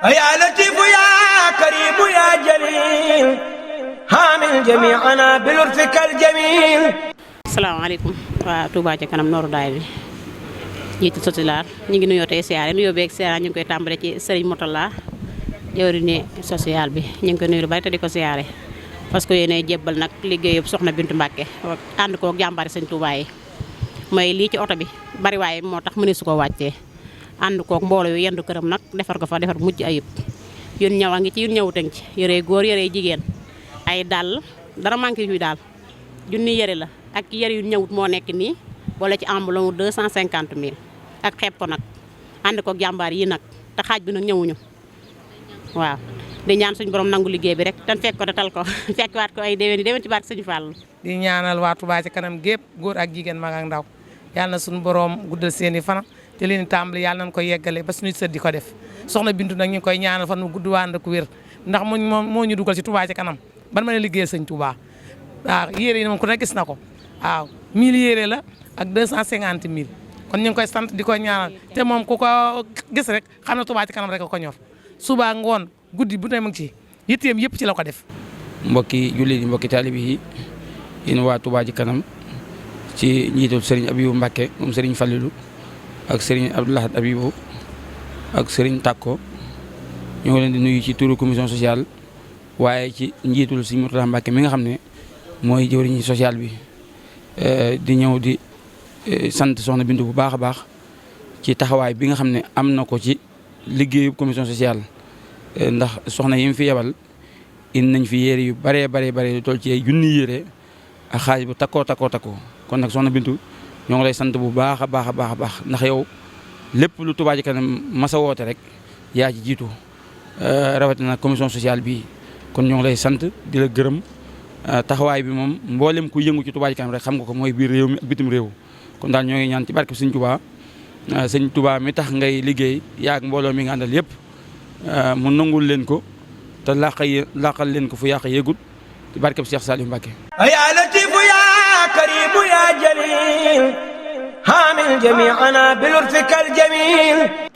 يا لطيف يا كريم يا جليل حامل جميعنا بلطفك الجميل. asalaamaaleykum waa Touba ca kanam nooru daay bi jiitu social ñu ngi nuyoo tey siyaare nuyoo beeg siyaare ñu ngi koy tàmbale ci Serigne Moutalla jawriñu social bi ñu ngi koy nuyu lu bari te di ko siyaare parce que yéen jébbal nag liggéeyub soxna Bintu Mbàkke ànd koog jàmbaari Sëñ Touba yi mooy lii ci oto bi bari waaye moo tax mëneesu ko wàccee ànd koog mbooloo yu yendu këram nag defar ko fa defar mujj ayib yun ñaw a ngi ci yun ñëwutan ci yëree góor yëree jigéen ay dàll dara manqué yu daal junni yëre la ak yëre yu ñëwut moo nekk nii wala ci enveloppe 250 000 ak xeeb ko nag ànd koog jàmbaar yi nag te xaaj bi nag ñëwuñu waaw di ñaan suñu borom nangu liggéey bi rek tan fekk ko te tal ko fekkwaat ko ay déwén ci barke Sëñ Fall. di ñaanal waa Touba ca kanam gépp góor ak jigéen mag ak ndaw yàlla na suñu borom guddal seeni fan te leen tàmbali yàlla nañ ko yeggale ba suñu sët di ko def soxna Bintu nag ñu ngi koy ñaanal fan mu gudd waan ak wér ndax moo ñu dugal ci Touba ca kanam ban ma ne liggéeyal Sëñ Touba waaw yére yi moom ku ne gis na ko waaw 1000 yére la ak 250 000 kon ñu ngi koy sant di ko ñaanal te moom ku ko gis rek xam na Touba ca kanam rek ko ñor suba ngoon guddi bu ne mu ngi ci yitteem yëpp ci la ko def. mbokki jullit yi mbokki taalibe yi yéen waa Touba ca kanam ci njiitul Serigne Abibou Mbacke moom Serigne Fallilou ak Serigne Abdoulahad Abibou ak Serigne Takko ñoo leen di nuyu ci turu commission sociale waaye ci njiitul Serigne Mourtada Mbacke mi nga xam ne mooy jëwriñu social bi di ñëw di sant soxna Bintu bu baax a baax ci taxawaay bi nga xam ne am na ko ci liggéeyu commission sociale ndax soxna yi mu fi yebal indi nañ fi yére yu bare lu toll ci ay junni yére ak xaaj bu takkoo kon nag soxna Bintu ñoo ngi lay sant bu baax a baax ndax yow lépp lu Touba ca kanam masa woote rek yaa ci jiitu rawatina commission sociale bi kon ñoo ngi lay sant di la gërëm taxawaay bi moom mboolem ku yëngu ci Touba ca kanam rek xam nga ko mooy biir réew mi ak bitim réew kon daal ñoo ngi ñaan ci barke Sëñ Touba mi tax ngay liggéey yaa ak mbooloo mi nga àndal yëpp mu nangul leen ko te laqal leen ko fu yàq yëgut ci barke Cheikh Saliou Mbacké. يا لطيف يا كريم يا جليل حامل جميعنا بلطفك الجميل.